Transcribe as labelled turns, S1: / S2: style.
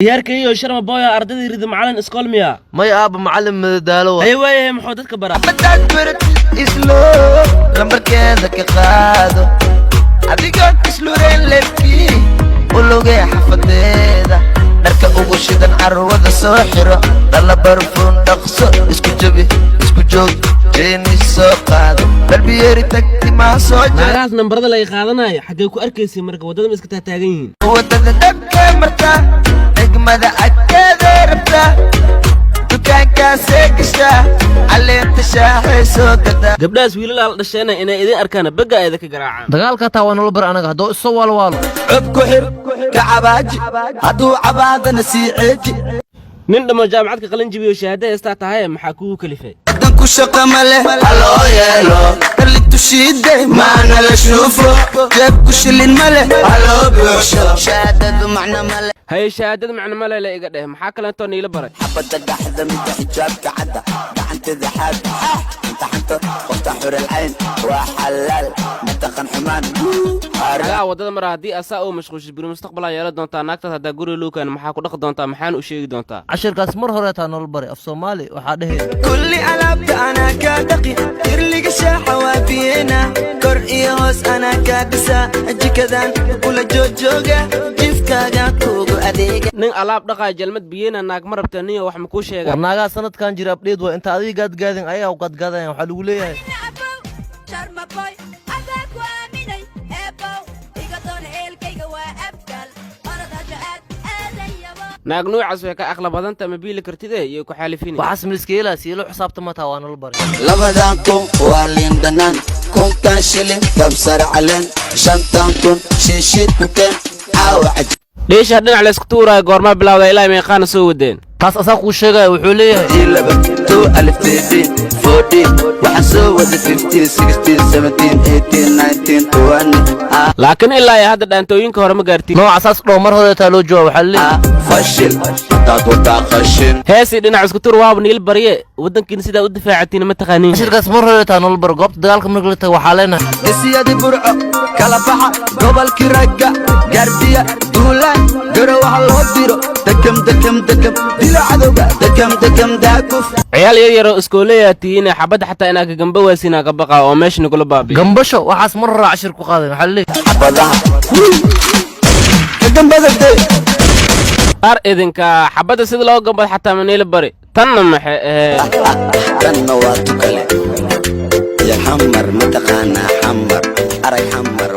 S1: Diyaarkayo Sharma Boya ardadii rida macalin iskool miya?
S2: May aabba, macalin madadaalo waa.
S1: Haye, waayahay, muxuu dadka baraa?
S3: Badaad barat islo lambarkeeda ka qaado, adigoon islureen leebkii ulugee xafadeeda, dharka ugu shidan carwada soo xiro, dhalla barfuun, dhaqso isku jabi, isku joog, jeeni soo qaado, balbiyeeri tag, timaha soo jar.
S1: Naagahaas nambarada laga qaadanayo xaggee ku arkaysay? Marka waddada ma iska taataagan yihiin?
S3: Wadada dhabkee martaa, degmada agteeday rabtaa, dukaankaasee gashaa, caleenta shaaxay soo gadaa.
S1: Gabdhahaas wiilalaa la dhasheena inay idin arkaan begga ayda ka garaacaan.
S2: Dagaalka taa waa nolol bar anaga haddoo iso waalwaalo.
S3: Cod ku xir ka cabaaji, hadduu cabaadana sii ceeji.
S1: Nin dhammo jaamacad ka qalin jabiyo, shahaada heystaa tahay, maxaa kugu kalifay?
S3: Wadanku shaqa ma leh, haloo yeelo darlintu shiiday, maana la shuufo, jeebku shilin ma leh, haloo buuxsho, shahaadadu macno ma leh.
S1: Haye, shahaadada macno male la iga dheh, maxaa kaleentoo niila baray?
S3: Xabadda dhaxda, midda xijaabka cadda, gacanteeda xaad inta xanto, qofta xurel cayn waa xalaal, mataqan xumaan.
S1: Naagaha waddada mara haddii asaa uu mashquulshid, biri mustaqbalaa yeelan doontaa. Naagtaas haddaa guriga loo keeno, maxaa ku dhaqi doontaa? Maxaan u sheegi doontaa?
S2: Cashirkaas mar hore taa nolol baray. Af Soomaali waxaa dheheen:
S3: Kulli alaabta anaa kaa dhaqi, kirliga shaaxa waa biyeena, kor iyo hoos anaa kaa dhisaa, jikadan kula joojooga, jiifkaaga kuugu adeega.
S1: Nin alaab dhaqaa, jalmad biyeyna, naag ma rabta. Niyo, wax makuu sheega?
S2: War naagaha sanadkan jira abdheed waa inta adiga gaadgaadin, ayagaa u gaadgaadayan. Waxaa lagu leeyahay:
S4: Sharma Boy adaa ku aaminay, eebow iga doona, eelkayga waa Abgaal, orod hasha aad aadayabo.
S1: Naag nuucaas way ka aqla badanta, ma biili kartide iyo ku xaalifini.
S2: Waxaas miskiila siilo xisaabtama, taa waa nolol baray.
S3: 2000 waa liin dhanaan, 1000-kan shilin kabsar caleen, 5000 shiishid ku keen caawa.
S1: Dheesha dhinac laysku tuuraayo goormaa bilowda? Ilaa meeqaana soo wadeen?
S2: Taas asaa kuu sheegaya, wuxuu leeyahay:
S3: Laba, 12, 13, 14, waxaan soo wada 15, 16, 17, 18, 19, 20.
S1: Laakiin ilaa iyo hadda dhaantooyinka hore ma gaartiin.
S2: Nooca saas dhoo mar hore taa loo jawaab, waxaa leeyahay:
S3: Fashil hadaad wadaa qashin.
S1: Heesii dhinac isku tuur waaba niil barye, waddankiina sidaa u difaacatiin ma taqaaniin.
S2: Cashirkaas mar hore taa nolol bar. Goobta dagaalka marka la tago waxaa leenahay:
S3: Gesiyadii Burco kala baxa, gobolkii ragga gaardiya, duulaan garowaha loo diro, dekam dekam dekam, dilo cadowga, dekam dekam, daakuf.
S1: Ciyaal yar yaroo iskooleyaa tihiine, xabadda xataa inaa ka gamba waasiinaa ka baqa oo meesha nagula baabiyo.
S2: Gambasho waxaas mar hore cashir ku qaadan, waxaa leeyahay:
S3: Xabadaha kagambadade.
S1: Qaar idinka xabadda sida loo gambado xataa maniila bari, tanna maxay ahayd?
S3: Tanna waa tukale ya Xamar, mataqaanaa Xamar, arag Xamar.